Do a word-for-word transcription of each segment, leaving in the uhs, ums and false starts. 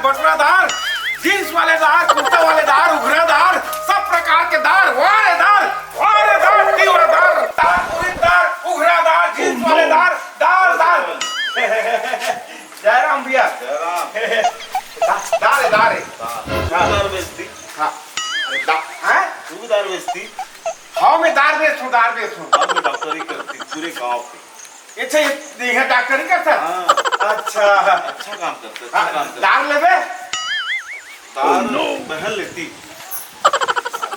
पटरा दार, जींस वाले दार, कुर्ता वाले दार, उघरा दार, सब प्रकार के दार, वारेदार, वारेदार, तीव्रदार, दार, उरीदार, उघरादार, जींस वाले दार, दार, दार। जयराम भैया। जयराम। दा-, दार है, दार है। दार। हाँ। दार बेचती। हाँ। अरे दा-, हैं? तू भी दार बेचती? हाँ, मैं दार बेचता हूँ, दार बेचता हूँ। हम भी डॉक्टरी करती पूरे गांव पे। अच्छा, ये, ये डॉक्टरी करता है? हाँ। अच्छा। अच्छा काम करते, अच्छा हाँ, काम करते। दार लेबे? दार बहन लेती।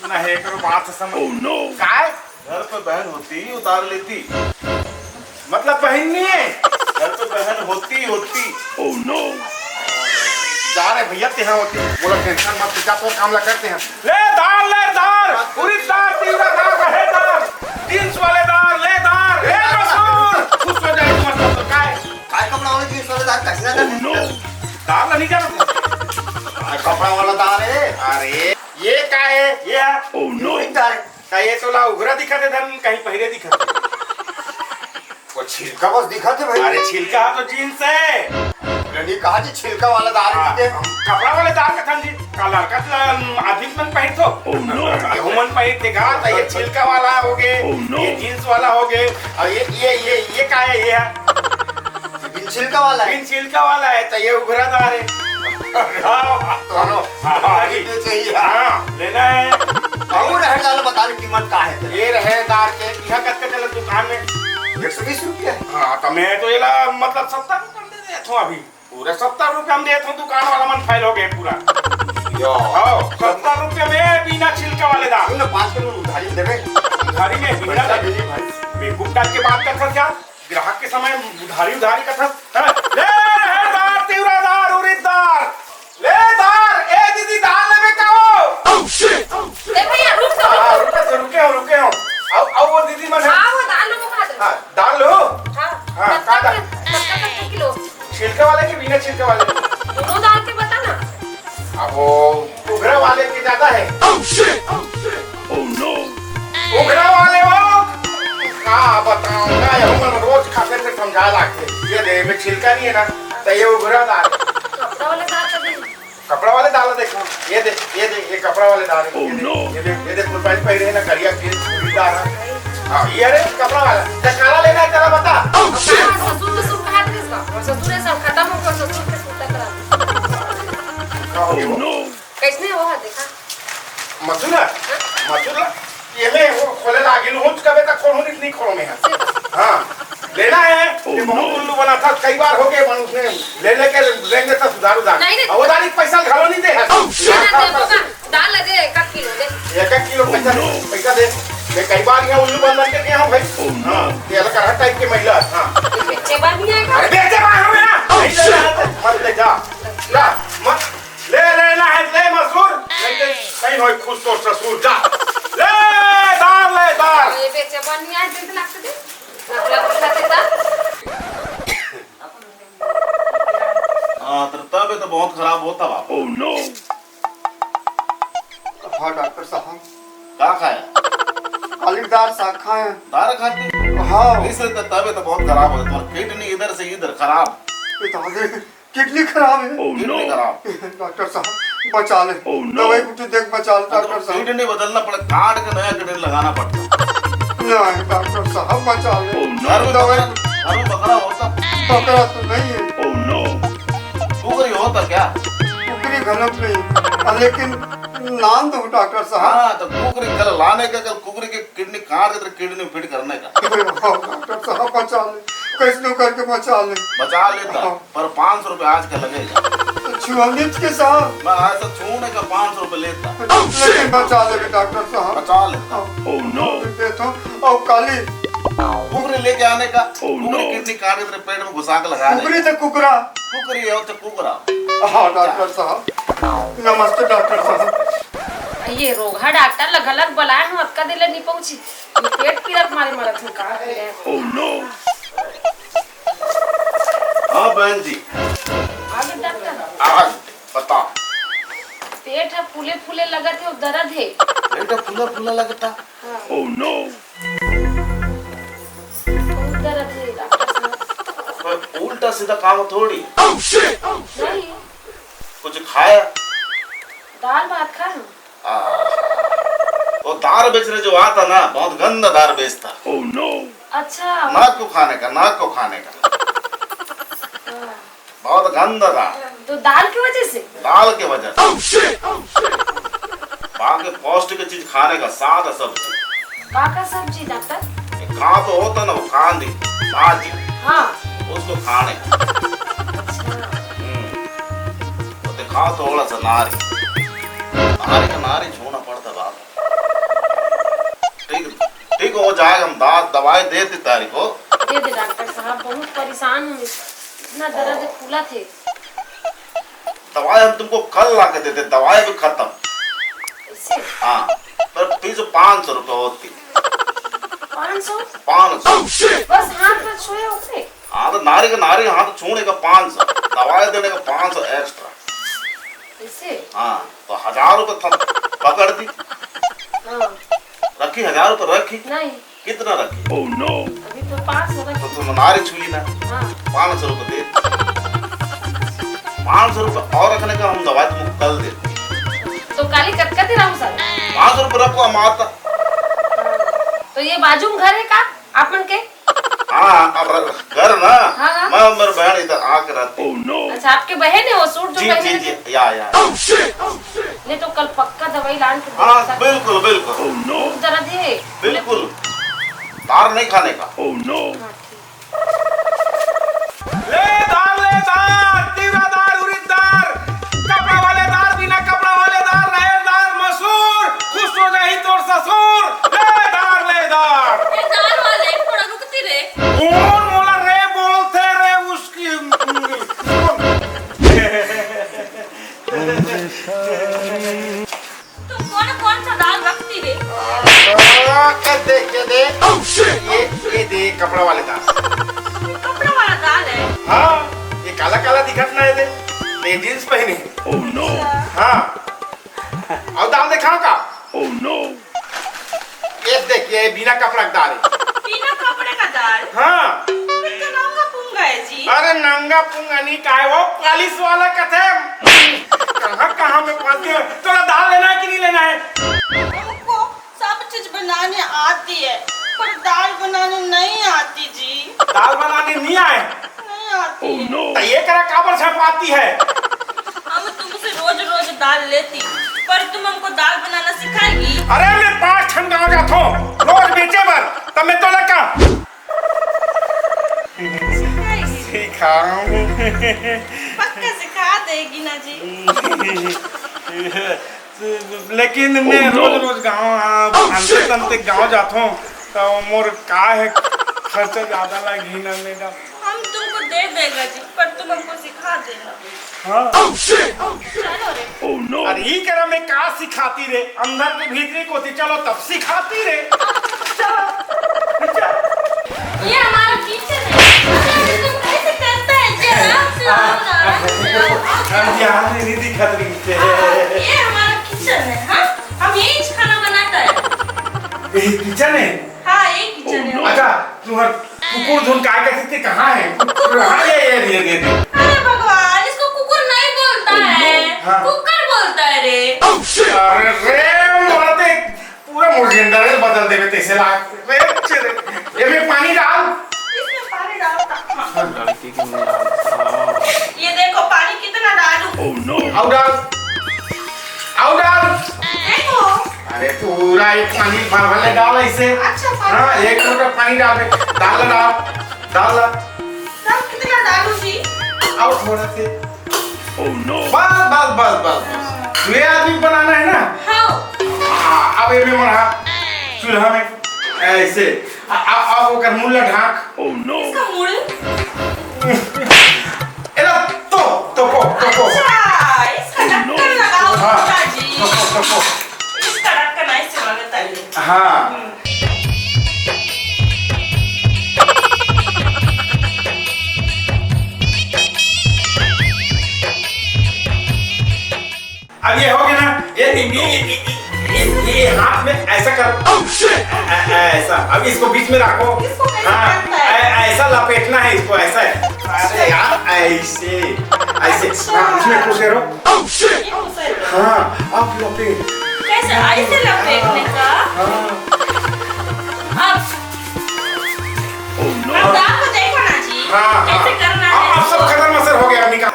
नहीं, करो बात समझ। काय? घर पे बहन होती, उतार लेती। मतलब बहन नहीं है? घर पे बहन होती, होती। जा रहे भैया, तेरा होती। बोला, टेंशन मत, जा, तो काम ला करते हैं। ले दार, ले दार, उरीदार, तीव्रदार, रहेदार, जींस वाले दार, ले दार, ले मसूर। खुश हो जाए तुम्हारे मसूर, काय? काय कपड़ा वाले जींस वाले दार, कचरा दार? दार ला नहीं जाना? काय कपड़ा वाला दार है? अरे, ये का है? ये है। उरीदार है। का ये तोला उघरा दिखत हे धन कहीं पहिरे दिखत हे? वो छिलका बस दिखत हे भाई। अरे छिलका तो जींस है। नहीं कहा जी छिलका वाला दार हाँ, है। कपड़ा वाले दार कथन जी। का लड़का तो आदमी मन पहिरथो। Oh no। ये उमन पहिरथे का, तो ये छिलका वाला हो गए, Oh no। ये जींस वाला हो गए, और ये, ये, ये, ये का है, ये है? बिन छिलका वाला है। बिन छिलका वाला है, तो ये उघरा दार है। हाँ, दोनों। हाँ, हाँ, ये चाहिए। हाँ, लेना है। और रहेदार बता दे कीमत का है? ये रहेदार के, यहाँ कतका चलत दुकान में? एक सौ बीस रुपया। हाँ, तो मैं तो येला मतलब सत्तर रुपया में दे देता हूँ अभी। पूरे सत्तर रुपया में देता हूँ, दुकान वाला मन fail हो गए पूरा। यो। हाँ, सत्तर रुपया में बिना छिलका वाले दार। सुन ना, पाँच किलो उधारी देबे। उधारी में हिंगड़ा पैसा दे। भी नहीं भाई। बेवकूफ टाइप के बात करता क्या? ग्राहक के समय उधारी, उधारी कथस, हैं? ले रहेदार, तीव्रदार, उरीदार, ले दार, ए दीदी, दार लेबे का हो? Oh, shit! ए भैया, रुक तो। हाँ, रुके तो, रुके हो, रुके हो। आओ, आओ, वो दीदी मन है। हाँ, वो दार लो, वो खा दो। हाँ, दार लो। हाँ, हाँ, कतका का दार? के, कतका, कतका किलो? छिलका वाले कि बिना छिलका वाले? दोनों दार के बता ना। अब वो उघरा वाले के ज्यादा है। Oh, shit! Oh, no! उघरा वाले हो? का बताऊं, का ये हमन रोज खाते थे, समझा लाके। ये दे, में छिलका नहीं है ना, तो ये उघरा दार। कपड़ा वाला दार का दे। कपड़ा वाले दार देखो, ये दे, ये दे, ये कपड़ा वाले दार है। Oh, ये दे, no! ये दे, ये दे, फुल पैंट पहने हैं ना, करिया के, चूड़ीदार है। हाँ, ये रे, कपड़ा वाला। तो काला लेना है, चला बता। Oh, shit! ससुर के सूट कहाँ थे इसका? और ससुर है सब खत्म हो गया, ससुर के सूट तक रहा। का हो गया? Oh, no! कैसने वो है, देखा? मसूर है? हाँ? मसूर है? ये में वो खोले लागिल हूँ, कबे तक खोलूँ, नहीं, नहीं खोलूँ मैं। हाँ। लेना है, ये बहुत उल्लू बना था, कई बार हो गए, मन उसने ले लेके लेंगे तो सुधार उधार। नहीं, नहीं। अब वो दारी पैसा घलो नहीं दे है। Oh, shit! ना, दे, वो का दाल दे, एक आध किलो दे। एक एक किलो पैसा, पैसा दे। मैं कई बार यहाँ उल्लू बन बन के गया हूँ भाई। हाँ, ये अलग हर टाइप के महिला, हाँ। बेचे बार नहीं आएगा? अरे बेचे बार हूँ ना। Oh, नहीं ले shit! रहा है, मत ले जा। जा, मत। ले लेना है, ले मसूर, नहीं तो कहीं होय खुश तो ससुर, जा। ले दार, ले दार। ये बेचे बन नहीं आए, दिन लगते थे। मतलब, मतलब, मतलब। हाँ, तेरा तबीयत तो बहुत खराब होता बाप। Oh, no! हाँ, डॉक्टर साहब। का खाया? काली दार साग खाए। दार खाती? हाँ। इसलिए तो तबीयत तो बहुत खराब होता, तुम्हारा किडनी इधर से इधर खराब। ये तो आगे किडनी खराब है। Oh, kidney no! खराब। डॉक्टर साहब, बचा ले। Oh, no! दवाई बूटी देख, बचा ले, अगर डॉक्टर साहब। किडनी बदलना पड़े, काट के नया किडनी लगाना पड़ता। नहीं, डॉक्टर साहब, बचा ले। Oh, no! घर में दवाई बकरा, घर में बकरा होता? बकरा तो नहीं है। Oh, no! कुकरी होता क्या? कुकरी घलत नहीं, लेकिन लान दो, डॉक्टर साहब। हाँ, तो कुकरी कल लाने का, कल कुकरी के किडनी काट के तेरे किडनी फिट करने का। हाँ, डॉक्टर साहब, बचा ले, कैसनो करके बचा ले। बचा लेता, हाँ। पर पाँच सौ रुपये आज का लगेगा। तो छुआ लीजिए साहब। मैं आज तो छूने का पाँच सौ रुपये लेता। लेकिन बचा ले डॉक्टर साहब। बचा लेता। हाँ। Oh, no! दे तो, और काली। कुकरी लेके आने का, Oh, no! कुकरी किडनी काट के तेरे पेट में घुसा के लगा दे। कुकरी तो कुकरा। कुकरी हो तो कुकरा। हाँ, डॉक्टर साहब। नमस्ते, डॉक्टर साहब। ये रोगहा डॉक्टर ला घलक बलाए हूँ, अतका देर ले नहीं पहुँची। ये पेट पीरा के मारे मरत हूँ, का करे? Oh, no! हाँ, बहन जी। आ गए डॉक्टर? आज बता। पेट ह फूले फूले लगत हे, दर्द हे। पेट फूला फूला लगता। हाँ। Oh, no! बहुत दर्द हे, डॉक्टर साहब। पर उल्टा सीधा काम थोड़ी। नहीं। कुछ खाया? दाल भात खाए हँव। आ, वो दार बेचने जो आता ना, बहुत गंदा दार बेचता। Oh no! अच्छा। नाक को खाने का, नाक को खाने का। हाँ। बहुत गंदा दार। तो दाल की वजह से? दाल की वजह से। Oh shit! Oh shit! बाकी पौष्टिक चीज खाने का, सादा सब्जी। का का सब्जी, डॉक्टर? एक कांद होता ना, वो कांदी, भाजी। हाँ। उसको खाने का। अच्छा। हम्म। वो दिखाओ थोड़ा सा नारी। नारी का नारी छूना पड़ता बाप। ठीक, ठीक हो जाएगा, हम दा-, दवाई दे दी तारी को। दे दे डॉक्टर साहब, बहुत परेशान हूँ, इतना दर्द फूला थे। दवाई हम तुमको कल ला के देते, दवाई भी खत्म। ऐसे? हाँ, पर फीस पाँच सौ रुपये होती। पाँच सौ? पाँच सौ। बस हाथ में छुए ओकरे? हाँ, तो नारी का नारी हाथ छूने का पाँच सौ, दवाई देने का पाँच सौ एक्स्ट्रा। ऐसे? हाँ, तो हजार रुपये था, पकड़ दी। हाँ। रखी, हजार रुपये रखी। नहीं। कितना रखी? Oh no! अभी तो पाँच सौ रखी। तो तुम नारी छुई ना। हाँ। पाँच सौ रुपये दे। पाँच सौ रुपये और रखने का हम दवाई तुमको कल दे। तो काली कतका दे रहा हूँ सर? पाँच सौ रुपये रखो, हम आता। हाँ। तो ये बाजू में घर है का आप मन के? हाँ, अब घर ना, हाँ, हाँ। मैं और मेरी बहन इधर आके रहती। Oh no! अच्छा, आपके बहन है वो सूट जो जी, पहने जी, रहते? जी, या, या। नहीं तो कल पक्का दवाई लान के दे हाँ, सकते। बिल्कुल, बिल्कुल। Oh no! दर्द है। बिल्कुल। दार नहीं खाने का। Oh no! हाँ, ठीक। ले दार, ले दार, तिवरा दार, उरिद दार, कपड़ा वाले दार, बिना कपड़ा वाले दार, रहेर दार, मसूर, खुश हो जाही तोर ससुर। ले दार, ले दार। ए दार वाले, थोड़ा रुकती रे। कौन मोला रे बोलथे रे उसकी? तुम कौन कौन सा दाल रखती रे? आ, ये दे, ये दे। Oh, shit! ये, ये दे, कपड़ा वाले दार। कपड़ा वाला दाल है? हाँ, ये काला काला दिखत ना है दे। ये जींस पहनी है। Oh no! हाँ। और दाल दिखाओ का? Oh no! ये देख, ये बिना कपड़ा का दाल है। बिना कपड़े का दाल? हाँ। ये तो नंगा पुंगा है जी। अरे नंगा पुंगा नहीं, काय वो पालिश वाला कथे। कहाँ कहाँ में फंस गए। तोला दाल लेना है कि नहीं लेना है? हमको सब चीज बनाने आती है, पर दाल बनाने नहीं आती जी। दाल बनाने नहीं आए? नहीं आती है। तो ये करा काबर छपाती है? हम तुमसे रोज रोज दाल लेती, पर तुम हमको दाल बनाना सिखाएगी? अरे मैं पाँच ठन गाँव जाथो रोज बेचे बर, तब मैं तो लगा सिखाएगी। सिखाऊं। पक्का सिखा देगी ना जी। लेकिन मैं रोज रोज गाँव, अंते तंते गाँव जाथो, तो मोर का है, खर्चा ज्यादा लगही ना मैडम। हम तुमको दे देगा जी, पर तुम हमको सिखा देना। हाँ। चलो रे। अरे ई करा मैं का सिखाती रे, अंदर के भीतरी कोती चलो तब सिखाती रे। चलो। ये हमारा किचन है। अरे, अरे, तुम कैसे करते हैं जी? आराम से आओ ना, आराम से आओ। हम यहाँ से नहीं दिखत रही थे। हाँ, ये हमारा किचन है, हाँ? हम यहीं से खाना बनाता है। यही किचन है? हाँ, यही किचन है। अच्छा, तुम्हार कुकुर धुन काय कहती थी, कहाँ है? हाँ, ये, ये, ये, ये, ये। अरे भगवान, इसको कुकुर नहीं बोलता है, हाँ। कुकर बोलता है रे। अरे रे, मोला ते पूरा मोर gender बदल देवे तैसे लाग रे। ये में पानी डाल। इसमें पानी डालता। हाँ। लड़की की नहीं डालता। ये देखो पानी कितना डालू। और डाल, और डाल। देखो। अरे पूरा एक पानी भर भर ले डाल ऐसे। अच्छा, पानी। हाँ, एक लोटा पानी डाल दे। डाल, डाल, डाल। डाल, कितना डालू जी? और थोड़ा से। Oh no! बस, बस, बस, बस। हाँ। ये आदमी बनाना है ना? हाँ। हाँ, अब ये में मरा चूल्हा में ऐसे। आ, आ, आ, वो कर मुल्ला ढाक। Oh no! इसका मुड़? एला तो, तो को, तो को। अच्छा, इसका ढक्कन लगाओ, हाँ। पिताजी। तो को, तो को। इसका ढक्कन ऐसे वाला ताई। हाँ। हम्म। अब ये हो गया ना, ये, ये, ये हाथ में ऐसा कर। Oh, shit! ऐ-, ऐ-, ऐसा। अब इसको बीच में रखो। इसको कैसे हाँ, करना है? ऐ-, ऐसा लपेटना है इसको, ऐसा है। अरे यार, ऐसे, ऐसे। अच्छा। हाँ, इसमें घुसे रहो। ये घुसे रहो। हाँ, आप लपेट। कैसे? ऐसे लपेटने का? हाँ। अब, अब दाल को देखो ना जी, हाँ, कैसे हाँ। करना अब, है अब सब इसको। खत्म असर हो गया, निकाल।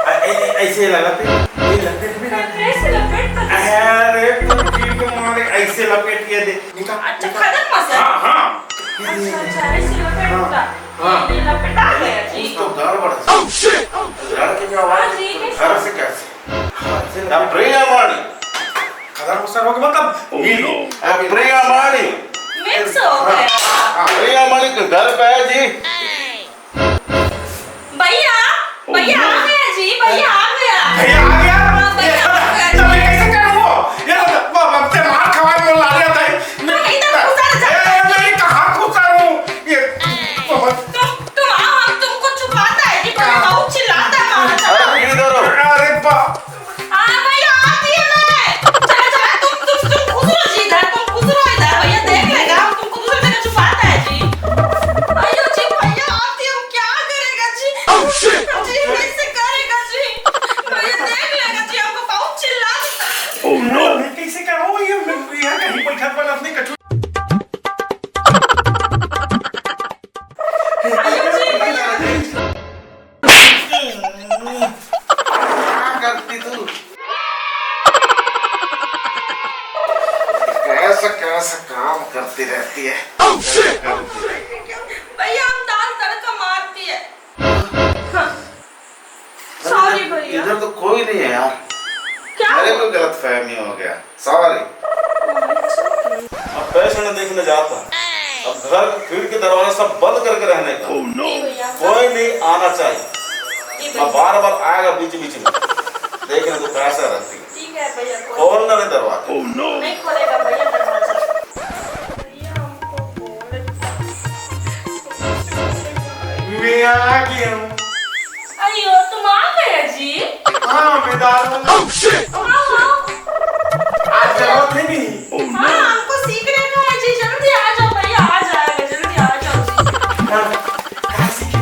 ऐ-, ऐ-, ऐसे लपेट, ये लपेट भी ना। कैसे लपेट कर? अरे, तुम ठीक मारे, ऐसे लपेट के दे, निकाल, अच्छा, निकाल। खत्म असर? हाँ, हाँ। अच्छा, अच्छा, ऐसे लपेट हाँ। का। हाँ। ये लपेटा गया जी। कुछ तो गड़बड़ है। लड़के की आवाज हाँ जी, ये घर से कैसे? हाँ, ऐसे ना लपेट। प्रिया माड़ी। खत्म असर हो गया, मतलब, मिल गया। अब प्रिया माड़ी। मिक्स हो गया। हाँ, प्रिया माड़ी के घर पे है जी। भैया, भैया आ गया जी, भैया आ गया। भैया आ गया? हाँ, भैया आ गया जी। तब मैं कैसे करूँ वो? ये तो, वो, वो, ते मार खवाए में ला दिया था। नहीं, तो घुसा जा। ए, मैं कहाँ घुसा हूँ? ये, वो, तुम, तुम आओ, हम तुमको छुपाता है कि भैया बहुत चिल्लाता है, मारा था। अरे, इधर आओ। अरे बाप। हाँ भैया, आती हूँ मैं। चला, चला, तुम, तुम, तुम घुस लो जी इधर, तुम घुस लो इधर, भैया देख लेगा, हम तुमको दूसरी जगह छुपाता है जी। अयो जी, भैया आती हूँ, क्या करेगा जी? Oh, shit! जी, कैसे करेगा जी? भैया देख लेगा जी, हमको बहुत चिल्ला देता है। Oh, no! मैं कैसे करूँ? ये, मैं यहाँ कहीं बैठा पड़ा अपने कछू। अयो जी, भैया। क्या करती तू? कैसा कैसा काम करती रहती है। भैया, हम दाल तड़का मारती है। हाँ। अरे, सॉरी इधर, भैया। इधर तो कोई नहीं है यार। क्या मेरे हुआ? को गलत फहमी हो गया। सॉरी। अब पेशेंट देखने जाता, अब घर खिड़की दरवाजा सब बंद करके रहने का। नहीं भैया। कोई नहीं आना चाहिए। नहीं भैया। अब बार बार आएगा बीच बीच में, देखने को कैसा रहती है। ठीक है भैया, कोई खोलना नहीं दरवाजा। नहीं खोलेगा भैया दरवाजा। भैया, हमको बोल। मैं आ गया हूँ। अयो, तुम आ गए जी? हाँ, मैं दाल वाला। आओ, आओ। आज जरूरत है नहीं। हाँ, हमको सीखने का है जी, जल्दी आ जाओ भैया, आ जाएगा, जल्दी आ जाओ जी। हाँ, कहाँ सीखे?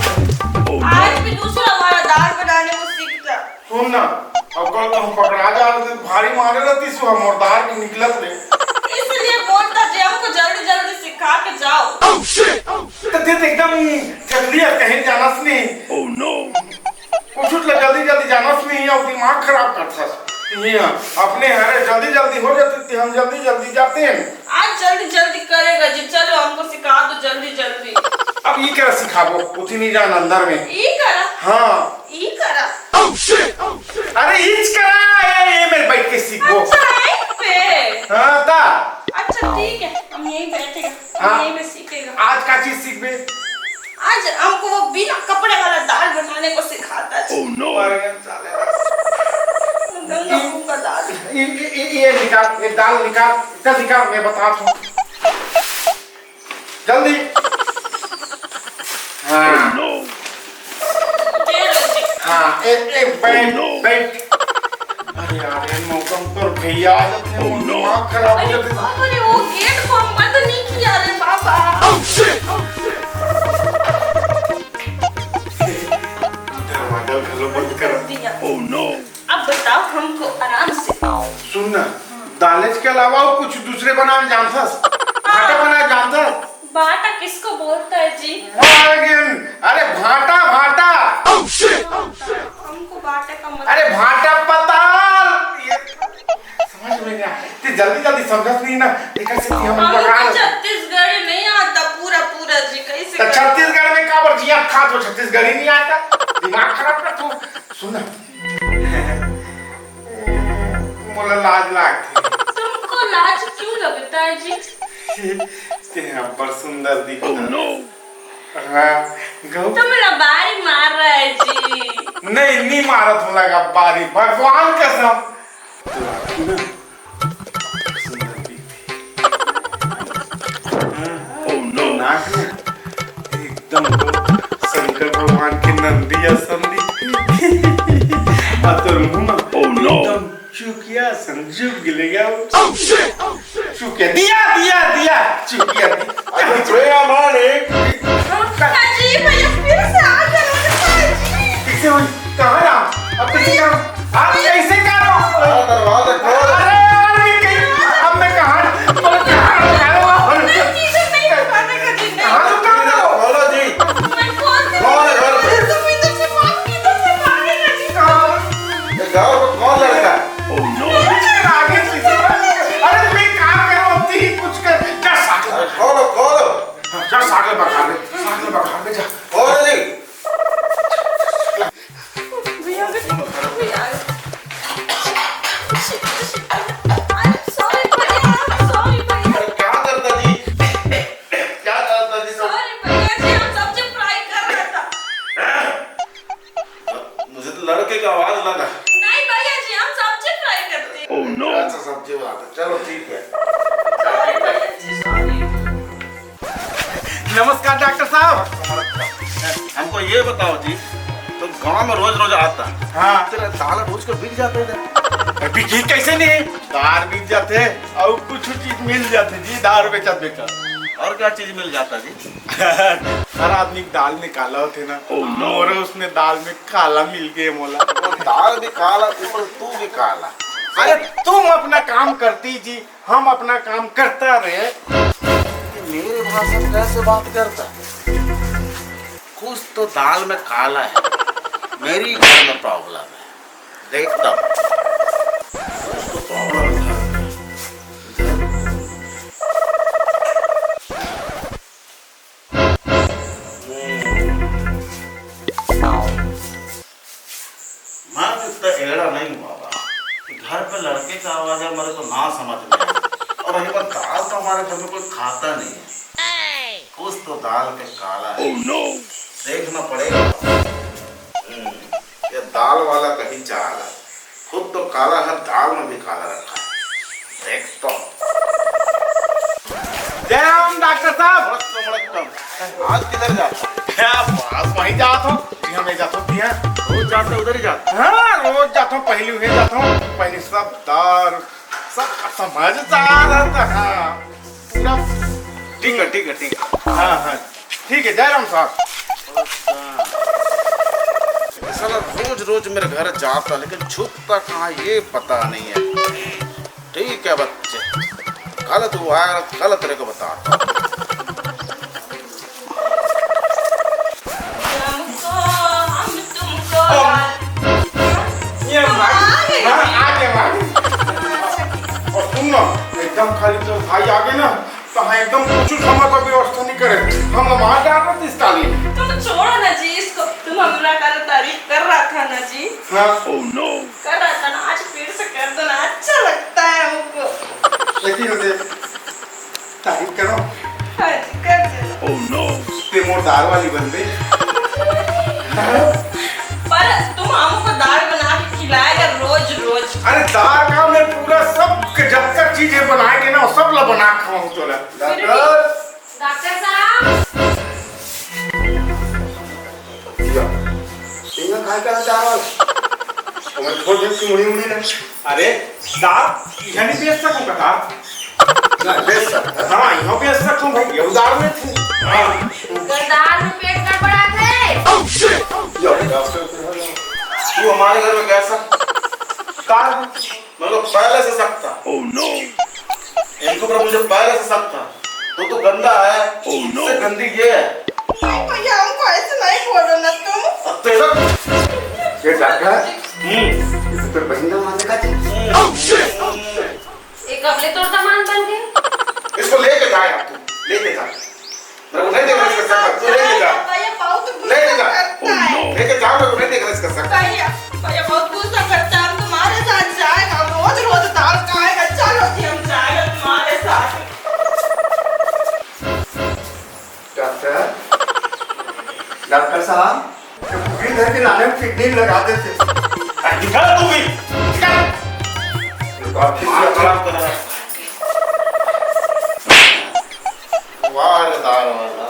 आज भी दूसरा हमारा दाल बनाने को सीखता। सुन ना, अब कल तो हम पकड़ा जा रहे थे, भारी मारे रहती सु हम और दाल के निकलत ले। इसलिए बोलता जी, हमको जल्दी जल्दी सिखा के जाओ। तो दे तो एकदम जल्दी है, कहीं जाना से नहीं। कुछ उठ ले, जल्दी जल्दी जाना से नहीं, अब दिमाग खराब करता है। ये अपने हरे जल्दी जल्दी हो जाती थी, हम जल्दी जल्दी जाते हैं। आज जल्दी जल्दी करेगा जी, चलो हमको सिखा दो जल्दी जल्दी। अब ये क्या सिखाबो, उठी नहीं जाना अंदर में। ये करा? हाँ। ई करा? अरे ईच करा, ये, ये मेरे बैठ के सीखो। अच्छा, यहीं पे? हाँ, ता। अच्छा, ठीक है, हम यहीं बैठेगा, हम हाँ। यहीं पे सीखेगा। आज का चीज सीखबे? आज हमको वो बिना कपड़े वाला दाल बनाने को सिखाता है। Oh, no। अरे, साले। गंगा मुंह का दाल। ये, ये, ये, ये निकाल, ये दाल निकाल, इधर निकाल, मैं बताता हूँ। जल्दी। हाँ। हाँ, ए, ए, बैठ, बैठ। अरे यार, ये मौसम पर भैया आ जाते हैं, दिमाग खराब हो अरे जाते हैं। बाप रे, वो गेट को हम बंद नहीं किया रे बाबा। दरवाजा घलो बंद कर। कर दिया। अब बताओ हमको आराम से। सुन ना, दालेज के अलावा अउ कुछ दूसरे बनाना जानथस? भाटा बनाना जानथस? भाटा किसको बोलता है जी? अरे भाटा, भाटा। हमको भाटा का मतलब अरे भाटा पताल। ये समझ में नहीं आया। ते जल्दी जल्दी समझस नहीं ना। एकर से हम हम पकड़ा तो लेते। छत्तीसगढ़ी नहीं आता पूरा पूरा जी, कैसे तो करें? छत्तीसगढ़ में काबर जिया खा तो छत्तीसगढ़ी नहीं आता। दिमाग खराब कर तू। सुन ना। मोला लाज लागथे। तुमको लाज क्यों लगता है जी? ते अब्बड़ सुंदर दिखत। Oh, no। हाँ, गौ। तुम लबारी मार रहा है जी। नहीं, नहीं मारत हूँ लबारी, भगवान कसम। तो आखी ना, सुंदर दिखथे। हाँ, oh, no। नाक ना, एकदम शंकर भगवान के नंदी असन दिखथे। आ तोर मुंह ना, oh, no। एकदम चुकिया असन झुक गिले गया वो। Oh, shit। Oh, shit। चुकिया, दिया, दिया, दिया, चुकिया, दिया। अरे, प्रिया मानिक। हाँ जी, भैया, फिर से आ गया, लगता है जी। जी, तो गांव में रोज रोज आता। हाँ। तेरा दाल रोज का बिक जाता है इधर। बिकी कैसे नहीं? दाल बिक जाते और कुछ चीज मिल जाते जी, दाल बेचत बेचत। और क्या चीज मिल जाता जी? हर आदमी के दाल में काला होते ना। मोरे उसने दाल में काला मिल गए मोला। वो दाल भी काला, ऊपर तू भी काला। अरे, तुम अपना काम करती जी, हम अपना काम करता रहे। ये मेरे भाषा में कैसे बात करता? कुछ तो दाल में काला है, मेरी घर में प्रॉब्लम है। देखता हूँ। कुछ तो प्रॉब्लम है। मैं तो इतना एड़ा नहीं हुआ बा कि घर पे लड़के का आवाज है, मेरे को ना समझ में आए। और रही बात दाल, तो हमारे घर में कोई खाता नहीं है। कुछ तो दाल के काला है। देखना पड़ेगा। हम्म, ये दाल वाला कहीं चाल है। खुद तो काला है, दाल में भी काला रखा है। देख तो। जय राम डॉक्टर साहब। वणक्कम, वणक्कम। आज किधर जाता? क्या बस वहीं जात हो, जी, हमें जात हो, जी, हाँ। रोज जाता, उधर ही जाता। हाँ, रोज जात हो, पहली उहे जात हो, पहली सब दार, सब समझदार रहता, हाँ, पूरा। ठीक है, ठीक है, ठीक है। हाँ, हाँ, ठीक है, जय राम साहब। साला रोज रोज मेरे घर जाता, लेकिन छुपता कहाँ, ये पता नहीं है। ठीक है बच्चे, कल तू आया, कल तेरे को बताता हूँ। हमको, हम तुमको हम, ये मार, आ गए। हाँ, आ गए, मार। और सुन ना, एकदम खाली तो भाई आ गए ना, तो हाँ, एकदम कुछ खाने का व्यवस्था नहीं करे, हम मार डाल रहे थे इस ताली। तुम छोड़ो ना जी इसको, तुम हमारा कल तारीफ कर रहा था ना जी। हाँ। कर रहा था ना, आज फिर से कर दो ना, अच्छा लगता है हमको। देखिए, मुझे तारीफ करो। हाँ जी, कर दो। ते मोर दाल वाली बन गई। पर तुम हमको दाल बना के खिलाएगा रोज रोज। अरे, दाल का मैं पूरा सब के जब तक चीजें बनाएंगे ना, वो सब ला बना के खाऊं तोला। फिर भी डॉक्टर डॉक्टर साहब। या, इन्हें काय करना चाह रहा है? मैं छोड़ देती मुड़ी मुड़ी ना। अरे, दाल, यहाँ नहीं बेच सकूंगा दाल। ना, बेच सकता। हाँ, यहाँ बेच सकूं भाई, ये दाल में थी। हाँ। गद्दार में पेट गड़बड़ा थे। या, डॉक्टर को है ना। तू हमारे घर में कैसा? दाल। मतलब पहले से शक था। इनके ऊपर मुझे पहले से शक था। तो तू गंदा है, इससे गंदी ये है। भैया, हमको ऐसे नहीं बोलो ना तुम। अब तेरा ये डॉक्टर, हम्म। ये तो तेरे बहन का मारने का थी। हम्म। एक अगले तोर सामान बन गए। इसको लेके जा यार, तू लेके जा। मेरे को नहीं देखना इसका शक्ल, तू लेके जा। भैया, बहुत लेके जा। गुस्सा करता है। लेके जा, मेरे को नहीं देखना इसका शक्ल। भैया, भैया बहुत गुस्सा करता है, हम तुम्हारे साथ जाएगा, रोज रोज दाल खाएगा। चलो जी, हम जाएगा तुम्हारे साथ। डॉक्टर, डॉक्टर साहब, तो पूरी घर के नाले में किडनी लगा देते। निकल तू भी, निकल। दिमाग खराब कर रहा है। वाह रे दाल वाला।